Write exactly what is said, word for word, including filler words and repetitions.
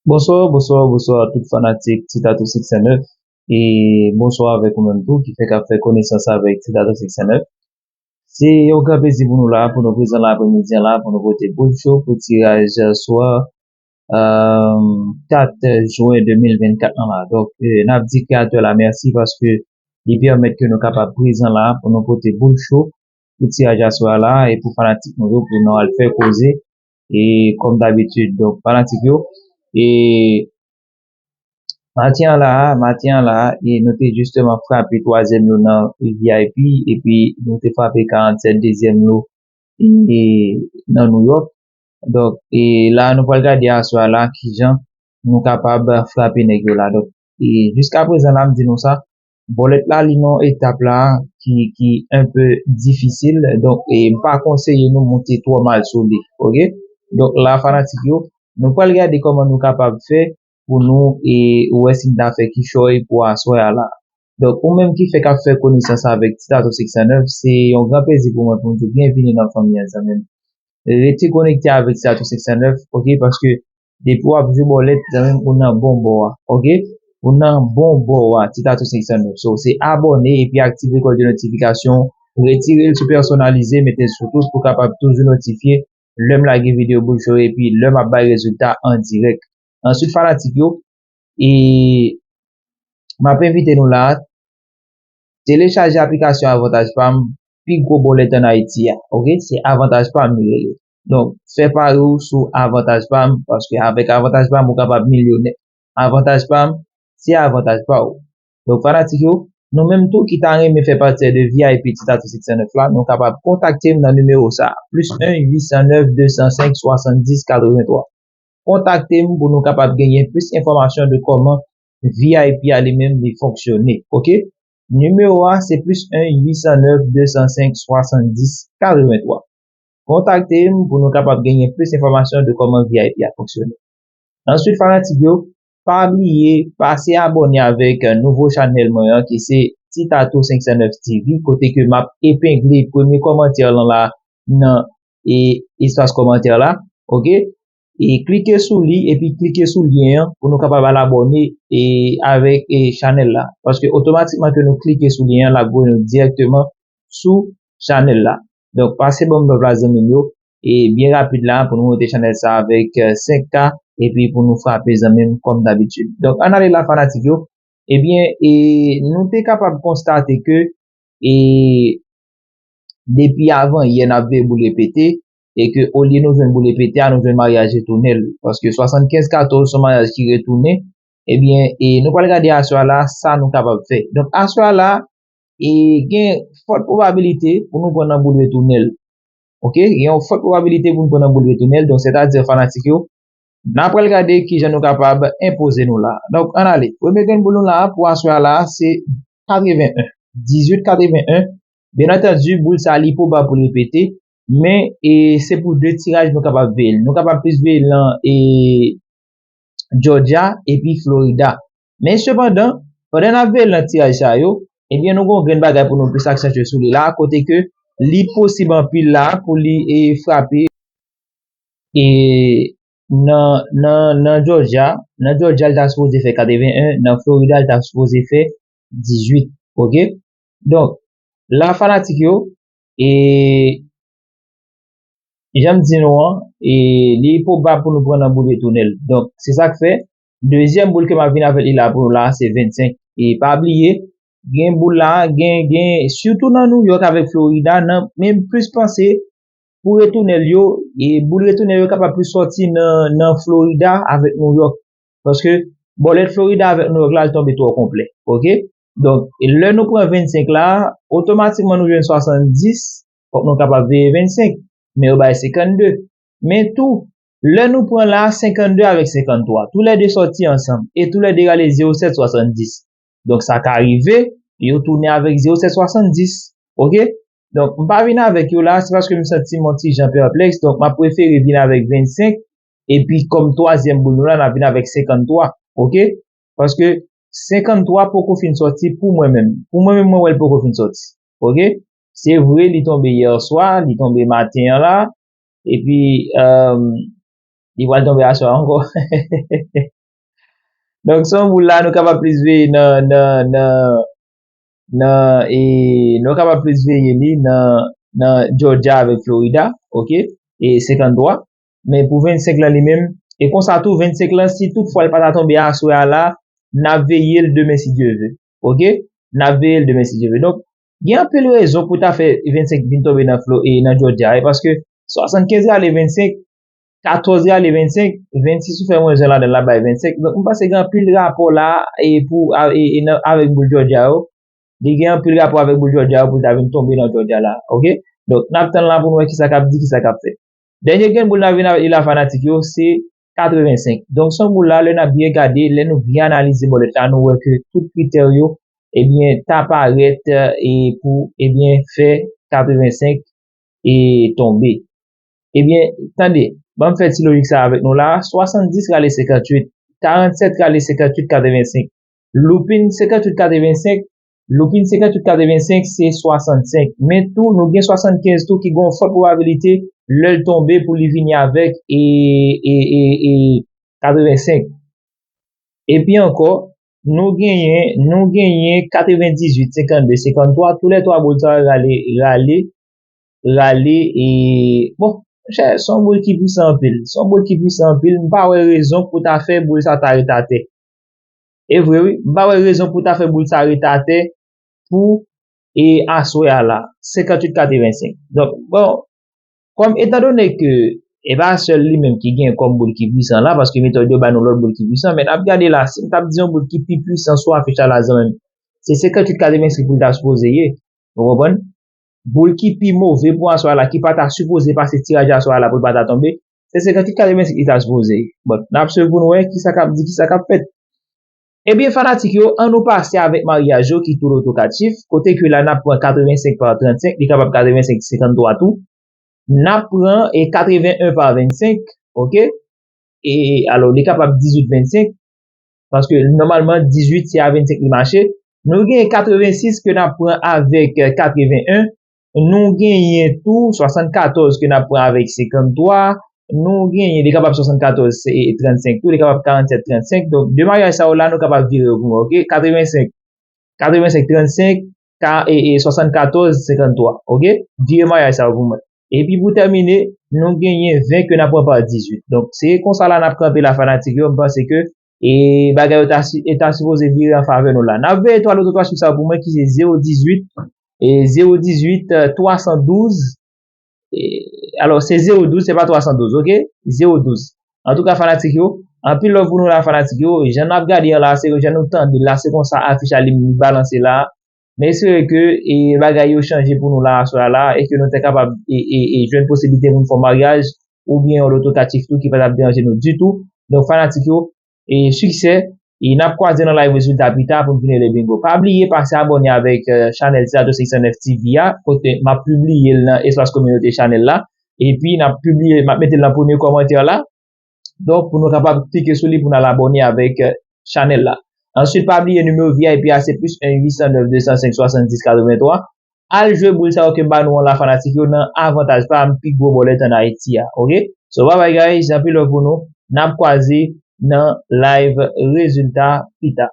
Bonswa, bonswa, bonswa tout fanatik Ti Tatou six cent neuf. E bonswa avèk ou menm tou ki fèk ap fè konesans avèk Ti Tatou six cent neuf. Se yon gran plezi pou nou la, pou nou prezan la apremidi an la, pou nou pote boul cho pou tiraj swa euh, kat jen de mil vennkat an la. Donk, euh, n ap di kreyatè la mèsi paske li pèmèt ke nou kapab prezan la pou nou pote boul cho pou tiraj aswè a la e pou fanatik nou yo, pou nou al fè koze e kòm dabitid. Donk, fanatik yo, e maten an la, maten an la, e nou te jisteman frape twazyèm lo nan V I P, epi nou te frape karannsèt dezyèm lo e nan New York. Donk, e la, nou pral gade aswè a la kijan nou kapab frape nèg yo la. Donk, e jiska prezan la, m di nou sa, bòlèt la, li nan etap la ki, ki un peu difisil. Donk, e m pa konseye nou monte twò mal sou li, oke? Donk, la, fanatik yo, nou pral gade kòman nou kapab fè pou nou e wè si n ta fè kichòy pou aswè a la. Donk, ou menm ki fèk ap fè konesans avèk Ti Tatou six cent neuf, se yon gran plezi pou mwen pou m di w byenvini nan fanmi an, zanmi m. Rete konekte avèk Ti Tatou six cent neuf, oke, paske depi w ap jwe bòlèt, zanmi m, ou nan bon bò a, oke? Ou nan bon bò a, Ti Tatou six cent neuf. So, se abòne epi aktive klòch de notifikasyon, retire l sou pèsonalize, mete l sou tout pou kapab toujou notifye lè m lage videyo boul cho epi lè m ap bay rezilta an dirèk. Answit, fanatik yo, e m ap envite nou la, telechaje aplikasyon Avantaj Pam, pi gwo bòlèt ann Ayiti a, oke? Se Avantaj Pam li rele. Donk, fè pari w sou Avantaj Pam, paske avèk Avantaj Pam, ou kapab milyonè. Avantaj Pam, se avantaj pa w. Donk, fanatik yo, nou menm tou ki ta renmen fè pati de V I P Ti Tatou six cent neuf la, nou kapab kontakte m nan nimewo sa a, plis en uit san nèf de san senk swasanndis katrevenntwa. Kontakte m pou nou kapab genyen plis enfòmasyon de kòman V I P a li menm li fonksyone, oke? Nimewo a se plis en uit san nèf de san senk swasanndis katrevenntwa. Kontakte m pou nou kapab genyen plis enfòmasyon de kòman V I P a fonksyone. Answit, fanatik yo, pa bliye pase abòne avèk nouvo chanèl mwen an ki se Ti Tatou senk san nèf T V, kote ke m ap epengle premye kòmantè lan la nan e, espas kòmantè la, oke? E klike sou li, epi klike sou lyen an pou nou kapab al abòne e avèk e chanèl la. Paske otomatikman ke nou klike sou lyen an, l ap voye nou dirèkteman sou chanèl la. Donk, pase ban m love la, zanmi m yo. E byen rapid la, pou nou monte chanèl sa avèk eh, senk K, epi pou nou frape, zanmi m, kòm dabitid. Donk, ann ale la, fanatik yo. Ebyen, e nou te kapab konstate ke e depi avan yè n ap veye boul repete, e ke olye nou jwenn boul repete a, nou jwenn maryaj retounèl. Paske swasannkenz katòz se yon maryaj ki retounen, ebyen, e nou pral gade aswè a la, sa nou kapab fè. Donk, aswè a la, e gen fòt pwobabilite pou nou pran nan boul retounèl. Oke? Gen yon fòt pwobabilite pou nou pran nan boul retounèl. Donk, sètadi, fanatik yo, n ap pral gade kijan nou kapab enpoze nou la. Donk, ann ale. Premye grenn boul nou la pou aswè a la, se katreven en. Dizuit katreven en. Byen antandi, boul sa li pwobab pou l repete, men e se pou de tiraj nou kapab veye l. Nou kapab plis veye l nan e Georgia epi Florida. Men sepandan, pandan n ap veye l nan tiraj sa yo, ebyen nou gen yon grenn bagay pou nou plis aksantye sou li la, kote ke li posib anpil la pou li e frape e nan, nan, nan Georgia, nan Georgia, li ta sipoze fè katreven en, nan Florida, li ta sipoze fè dizuit, oke? Donk, la fanatik yo, e jan m di nou an, e li pwobab pou nou pran nan boul retounèl. Donk, se sa k fè, dezyèm boul ke m ap vin avèk li la pou nou la, se vennsenk. E pa bliye, gen boul la, gen, gen, sitou nan New York avèk Florida, nan, men m plis panse pou retounèl yo, e boul retounèl yo kapab plis sòti nan, nan Florida avèk New York. Paske bòlèt Florida avèk New York la, l tonbe twò konplè. Oke? Donk, e lè nou pran vennsenk la, otomatikman nou jwenn swasanndis, fòk nou kapab veye vennsenk. Men yo bay senkannde. Men tou, lè nou pran la, senkannde avèk senkanntwa, toulède sòti ansanm, e toulède rale zewo sèt swasanndis. Donk, sa ka rive, yo tounen avèk zewo sèt swasanndis. Oke? Donk, m pa vin avèk yo la, se paske m santi m yon ti jan pèplèks, donk, m ap prefere vin avèk vennsenk, epi kòm twazyèm boul nou la, n ap vin avèk senkanntwa. Oke? Paske senkanntwa poko fin sòti pou mwen menm. Pou mwen menm, mwen wè l poko fin sòti. Oke? Se vre, li tonbe yè swa, li tonbe maten an la, epi, euh, li pral tonbe aswè a ankò. Donk, se yon boul la, nou kapab plis veye nan, nan, nan, nan, e, nou kapab plis veye li nan, nan Georgia avèk Florida, ok? E senkanntwa. Men pou vennsenk lan li menm, e konsa tou, vennsenk lan, si toutfwa l pa ta tonbe aswè a la, n ap veye l demen si Dye ve. Ok? N ap veye l demen si Dye ve. Donk, gen anpil rezon pou ta fè vennsenk vin tonbe nan Flo, e nan Georgia, e paske swasannkenz rale vennsenk, katòz rale vennsenk, vennsis ou fè mwens yen ladan l ap bay vennsenk. Donk, m panse gen anpil rapò la, e pou, a- e, e nan, avèk boul Georgia yo. Li gen anpil rapò avèk boul Georgia yo pou l ta vin tonbe nan Georgia la. Ok? Donk, n ap tann la pou n wè kisa k ap di, kisa k ap fèt. Dènye grenn boul n ap vin avèk li la, fanatik yo, se katrevensenk. Donk, se yon boul la, lè n ap byen gade, lè nou byen analize bòlèt la, nou wè ke tout kritè yo, ebyen, ta parèt, e pou, ebyen, fè katrevensenk e tonbe. Ebyen, tande, ban m fè ti lojik sa avèk nou la, swasanndis rale senkantuit, karannsèt rale senkantuit, katrevensenk. Loupin senkantuit katrevensenk, loupin senkantuit katrevensenk se swasannsenk. Men tou, nou gen swasannkenz tou ki gen yon fòt pwobabilite lè l tonbe pou li vini avèk e, e, e, e katrevensenk. Epi ankò, nou genyen, nou genyen katrevendizuit, senkannde, senkanntwa, tou lè twa boul sa yo rale, rale, rale, e, bon, monchè, se yon boul ki pwisan anpil. Se yon boul ki pwisan anpil. M pa wè rezon pou ta fè boul sa ta ret atè. E vre, wi. M pa wè rezon pou ta fè boul sa ret atè pou, e, aswè a la, senkantuit katrevensenk. Donk, bon, kòm etandone ke e pa sèl li menm ki gen kòm boul ki pwisan la, paske metòd yo ba nou lòt boul ki pwisan, men n ap gade la, si m t ap di yon boul ki pi pwisan sou afich la, la, zanmi m, se senkantuit katrevensenk pou l ta sipoze ye. Ou konprann? Boul ki pi move pou aswè a la, ki pa ta sipoze pase tiraj aswè a la pou l pa ta tonbe, se senkantuit katrevensenk li ta sipoze ye. Bon, n ap swiv pou n wè kisa k ap di, kisa k ap fèt. Ebyen, fanatik yo, ann nou pase avèk maryaj yo ki tou lotokatif, kote ke la n ap pran katrevensenk pa trannsenk, li kapab katrevensenk senkanntwa tou. N ap pran e katreven en pa vennsenk, ok? E alò, li kapab dizuit vennsenk, paske nòmalman dizuit se a vennsenk li mache. Nou gen katrevensis ke n ap pran avèk, eh, katreven en. Nou genyen tou swasannkatòz ke n ap pran avèk senkanntwa. Nou genyen, li kapab swasannkatòz, se, e, trannsenk tou, li kapab karannsèt trannsenk. Donk, de maryaj sa yo la, nou kapab vire yo pou mwen, ok? Katrevensenk, katrevensenk trannsenk, ka, e, e, swasannkatòz senkanntwa, ok? Vire maryaj sa yo pou mwen. Epi pou tèmine, nou genyen ven ke n ap pran pa dizuit. Donk, se konsa la n ap kanpe la, fanatik yo. M panse ke, e, bagay yo ta, si- e ta sipoze vire an favè nou la. N ap veye twa lotokatif sa yo pou mwen ki se zewo dizuit, e, zewo dizuit, e, twa san douz, e, alò, se zewo douz, se pa twa san douz, ok? Zewo douz. Antouka, fanatik yo, anpil love pou nou la, fanatik yo. Jan n ap gade an la, se jan nou tande la, se konsa afich la li, li balanse la. M espere ke, e, bagay yo chanje pou nou la, aswè a la, e ke nou te kapab, e, e, e jwenn posiblite pou n fè yon maryaj, oubyen yon lotokatif tou ki pa t ap deranje nou ditou. Donk, fanatik yo, e, siksè, e n ap kwaze nan live rezilta pita pou n vin rele bingo. Pa bliye pase abòne avèk, eh, chanèl Tirato six cent neuf T V a, kote m ap pibliye l nan espas kominote chanèl la. Epi n ap pibliye, m ap mete l nan premye kòmantè la. Donk, pou nou kapab klike sou li pou n al abòne avèk, eh, chanèl la. Answit, pa bliye nimewo V I P a se plis en uit san nèf de san senk swasanndis katrevenntwa. Al jwe boul sa yo ke m ba nou an la, fanatik yo, nan avantaj pa m, pi gwo bòlèt ann Ayiti a, ok? So, bye bye guys, anpil love pou nou. N ap kwaze nan live rezilta pita.